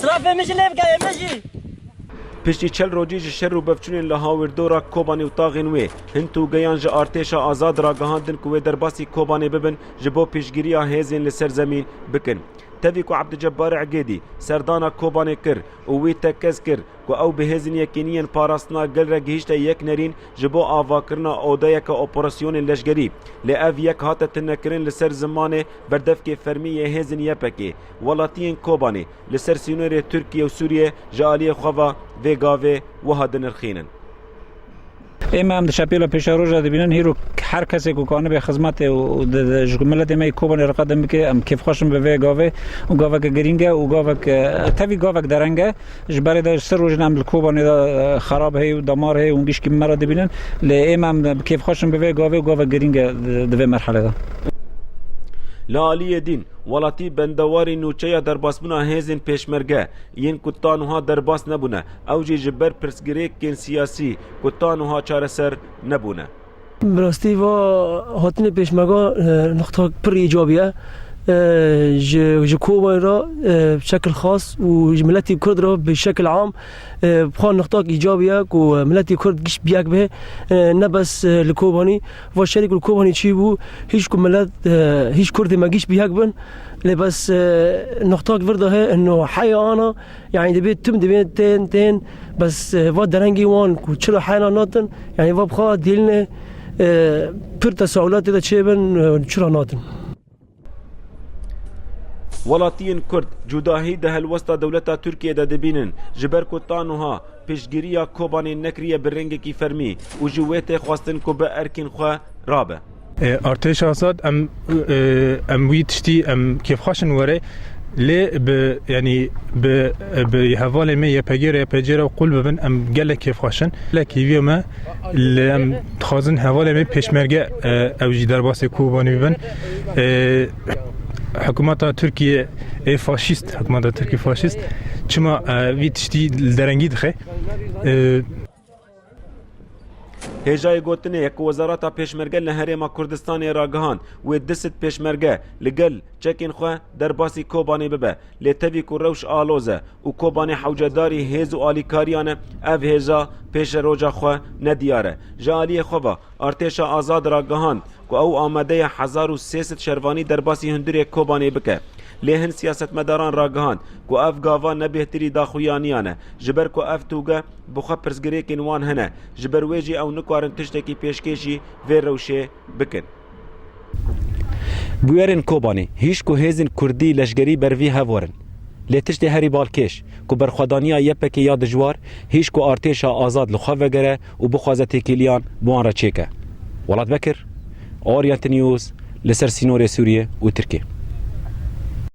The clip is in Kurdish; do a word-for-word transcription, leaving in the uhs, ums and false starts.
Sirafê min jî lê bike, ê min jî. Piştî çel rojî ji şer û bevçûnên li Hawirdora Kobanê û taxên wê, hin tûgeyan ji artêşa azad ragihandin ku wê derbasî Kobanê bibin, ji bo piştgiriya hêzên li ser zemîn bikin. Tevî ku Ebdicebbar Egêdî serdana Kobanê kir û wî tekez kir ku ew bi hêzên yekînî yên parastina gel re gihîşte yek nerîn ji bo avakirina odeyeke operasyonên leşgerî, lê ev yek hate tunekirin li ser zimanê berdevkê fermî yê hêzên Y P G. Welatiyên Kobanê li ser sînorê Tirkiye û Sûriye ji aliyê xwe ve vê gavê wiha dinirxînin. Ême em di şepêla pêşeroja dibînin, hîro her kesê ku kanibe xizmetê û di, di, ji miletê me yê Kobanê re qedim bike, em kêfxweş in bi vê gavê û gaveke girîng e û gavek, e, tevî gavek dereng e. Ji berê de sir rojin em li Kobanê de, e, xerab heye û damar heye û gişkî me re dibînin. Lê ême em bi kêfxweş in bi vê gavê û gavek girîng e di, di vê merhelê de. Li aliyê din, welatî bendewarî nûçeya derbasbûna hêzên pêşmerge yên ku ta niha derbas nebûne, ew jî ji ber pirsgirêkên siyasî ku ta niha çareser nebûne. Bi rastî va hatinê pêşmerga, e, nixtak pir îcabî ye. E, ji, ji Kobanê re, e, bi şekil xas û ji miletî Kurd re bi şekil am, e, bi xwe nixtak îcabî ye ku miletî Kurd giş bi yek be, e, ne bes, e, li Kobanî. Va şerî ku li Kobanî çî bû, hîç ku milet, e, hîç Kurdê me giş bi yek bin. Lê bes, e, nixtak vir de heye, ino heya ana, yanî dibê tim dibê tên, tên, bes, e, va derengê wan ku çira heyna natin, yanî va bi xwe dîline, e, pir tesaulatê de çêbin, e, çira natin. Welatiyên Kurd cudahî di helwesta dewleta Tirkiye de dibînin, ji ber ku ta niha piştgiriya Kobanê nekiriye bi rengekî fermî û ji wê tê xwestin ku bi erkên xwe rabe. E, Artêşa Azad, em, e, em wî tiştî, em kêfxweş in were, lê bi, yanî bi, bi hevalê me Y P G re, Y P G re qûl bibin, em gelek kêfxweş in. Gelek hêviya me, lê em dixwazin hevalê me pêşmerge, e, ew jî derbasê Kobanê bibin. E, hikûmeta Tirkiye ê faşîst, hikûmeta Tirkiye faşîst, çima, e, vî tiştî li derengî dixe? E, Hêjayê gotinê ye ku Wezareta Pêşmerge li Herêma Kurdistanê ragihand, wê du sed pêşmerge li gel çekên xwe derbasî Kobanê bibe, lê tevî ku rewş aloz e û Kobanê hewcedarî hêz û alîkariyan e, ev hêza pêşeroja xwe nediyar e. Ji aliyê xwe ve Artêşa Azad ragihand ku ew amade ye hezar û sê sed şervanî derbasî hundirê Kobanê bike. Lê hin siyasetmedaran ragihand ku ev gava ne bêhtirî daxuyaniyan e, ji ber ku ev tûge bi xwe pirsgirêkên wan hene, ji ber wê jî ew nikarin tiştekî pêşkêşî vê rewşê bikin. Bûyerên Kobanê, hîş ku hêzên kurdî leşgerî ber vî hev werin. Lê tiştê herî balkêş, ku berxwedaniya Y P G ya dijwar, hîş ku artêşa azad li xwe vegere û bixwaze têkiliyan bi wan re çêke. Welat Bekir, Orient News, li ser sînorê Sûriye û Tirkiye.